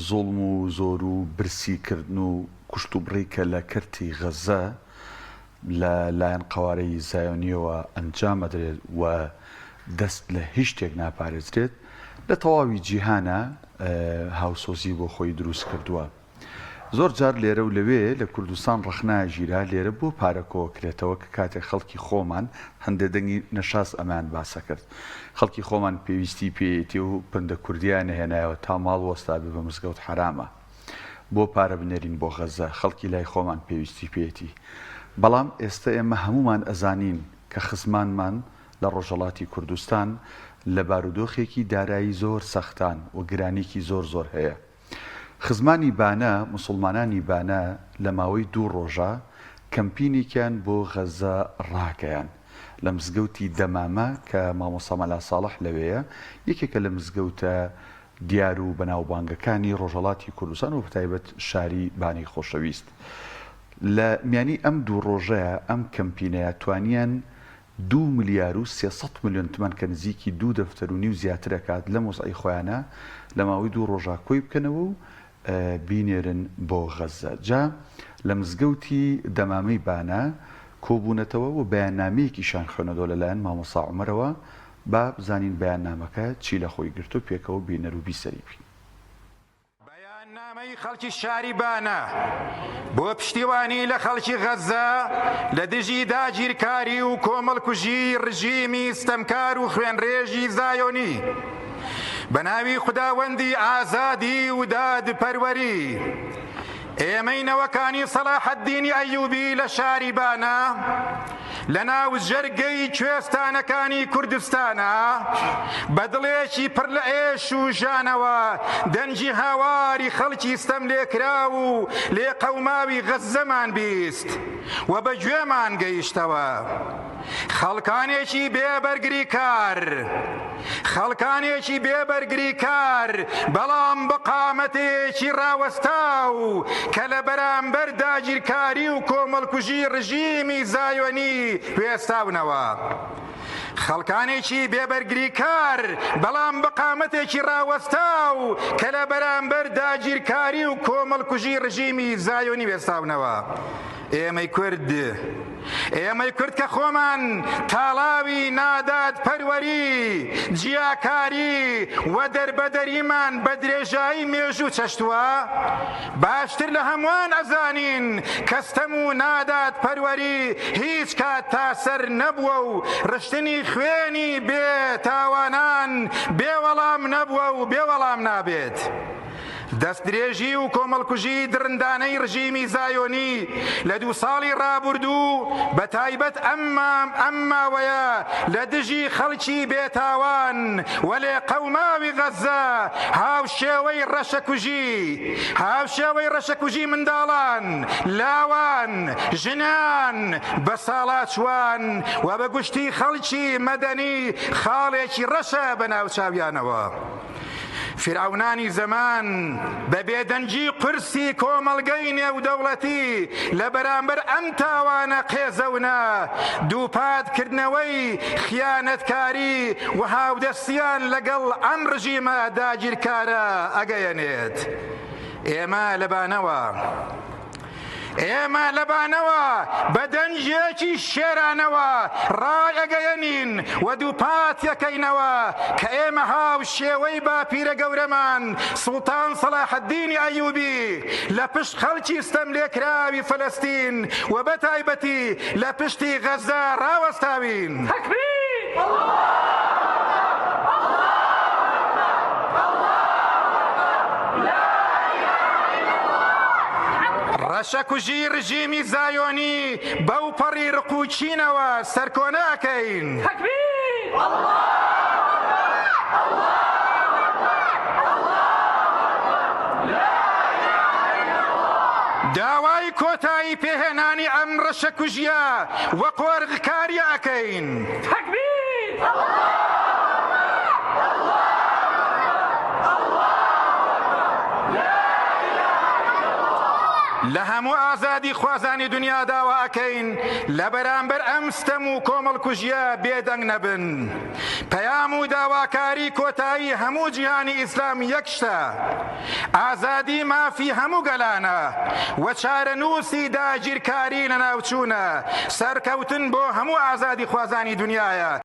زوڵم و زۆر و برسی کردن و کوشتوبڕی کە لە کەرتی غەززە لە لایەن قەوارەی زایۆنییەوە ئەنجام ئەدرێت و دەست لە هیچ شتێک ناپارێزرێت، لە تەواوی جیهانا هاوسۆزی بۆ خۆی دروست کردووە. زۆر جار لێرە و لەوێ لە کوردستان ڕەخنە ئەگیرا لێرە بۆ پارە کۆکرێتەوە کە کاتێک خەڵکی خۆمان هەندێ دەنگی نەشاز ئەمەیان باسەکرد خەڵکی خۆمان پێویستی پێیەتی و پەندە کوردیان نەهێنایەوە تا ماڵ وەستابێ بە مزگەوت حەرامە بۆ پارە بنێرین بۆ غەزە خەڵکی لای خۆمان پێویستی پێیەتی بەڵام ئێستە ئێمە هەموومان ئەزانین کە خزمانمان لە ڕۆژهەڵاتی کوردستان لە بارودۆخێکی دارایی زۆر سەختان و گرانیکی زۆر زۆر هەیە. خزمانی بانە، موسڵمانانی بانە لە ماوەی دوو ڕۆژا کەمپینێکیان بۆ غەزە ڕاگەیان. لە مزگەوتی دەمامە کە مامۆستا مەلا ساڵح لەوێیە، یەکێکە لە مزگەوتە دیار و بەناوبانگەکانی ڕۆژهەڵاتی کوردستان و بەتایبەت شاری بانەی خۆشەویست. لە میانی ئەم دوو ڕۆژەیا ئەم کەمپینەیا توانیان دوو ملیار و 300 ملیۆن تمەن کە نزیکی دوو دەفتەر و نیو زیاتر ئەکات لەم وەزعەی خۆیانە لە ماوەی دوو ڕۆژا کۆی بکەنەوە و بینێرن بۆ غەززە. جا لە مزگەوتی دەمامەی بانە کۆبوونەتەوە و بەیاننامەیەکیشیان خوێنەدەوە لەلایەن مامۆستا عومەرەوە، با بزانین بەیاننامەکە چی لە خۆی گرت و پێکەوە بینەر و بیسەری بین. بەیاننامەی خەڵکی شاری بانە بۆ پشتیوانی لە خەڵکی غەززە لە دژی داگیرکاری و کۆمەڵکوژیی ڕژیمی ستەمکار و خوێنڕێژی زایۆنی بە ناوی خوداوەندی ئازادی و دادپەروەری ئێمەی نەوەکانی سەلاحەدینی ئەیوبی لە شاری بانە لە ناو جەرگەی کوێستانەکانی کوردستانا بە دڵێکی پڕ لە ئێش و ژانەوە دەنگی هاواری خەڵکی ستەملێکراو و لێقەوماوی غەززەمان بیست و بە گوێمان گەیشتەوە. خەڵکانێکی بێ بەرگریکار خەڵکانێکی بێ بەرگریکار بەڵام بە قامەتێکی ڕاوەستاو کە لە بەرامبەر داگیرکاری و کۆمەڵکوژی ڕژیمی زایۆنی وێستاونەوە. خەڵکانێکی بێ بەرگریکار بەڵام بە قامەتێکی ڕاوەستاو کە لە بەرامبەر داگیرکاری و کۆمەڵکوژی ڕژیمی زایۆنی وێستاونەوە. ئێمەی کورد ئێمەی کورد کە خۆمان تاڵاوی نادادپەروەری، جیاکاری و دەربەدەریمان بە درێژایی مێژوو چەشتووە، باشتر لە هەمووان ئەزانین کە ستەم و نادادپەروەری هیچ کات تا سەر نەبووە و ڕشتنی خوێنی بێ تاوانان بێ وەڵام نەبووە و بێ وەڵام نابێت. دەستدرێژی و کۆمەڵکوژیی دڕندانەی ڕژیمی زایۆنی لە دوو ساڵی ڕابوردوو بە تایبەت ئەم ئەم ماوەیە لە دژی خەڵکی بێتاوان و لێقەوماوی غەززە هاوشێوەی ڕەشەکوژی هاوشێوەی ڕەشەکوژی منداڵان، لاوان، ژنان، بەساڵاچووان و بە گشتی خەڵکی مەدەنی خاڵێکی ڕەشە بە ناوچاویانەوە. فیرعەونانی زەمان بە بێدەنگی قورسی کۆمەڵگەی نێودەوڵەتی لە بەرامبەر ئەم تاوانە قێزەونە، دووپات کردنەوەی خیانەتکاری و هاودەستیان لەگەڵ ئەم ڕژیمە داگیرکارە ئەگەیەنێت. ئێمە لە بانەوە. ئێمە لە بانەوە بە دەنگێکی شێرانەوە ڕایئەگەیەنین و دووپاتیەکەینەوە کە ئێمە هاوشێوەی باپیرە گەورەمان سوڵتان سەلاحەدینی ئەیوبی لە پشت خەڵکی ستەملێکراوی فەلەستین و بە تایبەتی لە پشتی غەززە ڕاوەستاوین. ڕەشەکوژی ڕژیمی زایۆنی بەو پەڕی ڕق و کینەوە سەرکۆنە ئەکەین. داوای کۆتایی پێهێنانی ئەم ڕەشەکوژیە و قۆرغکاریە ئەکەین. لە هەموو ئازادیخوازانی دنیا داوا ئەکەین لە بەرامبەر ئەم ستەم و کۆمەڵکوژییە بێدەنگ نەبن. پەیام و داواکاری کۆتایی هەموو جیهانی ئیسلام یەک شتە، ئازادی مافی هەموو گەلانە و چارەنووسی داگیرکاری لەناوچوونە، سەرکەوتن بۆ هەموو ئازادیخوازانی دنیایە.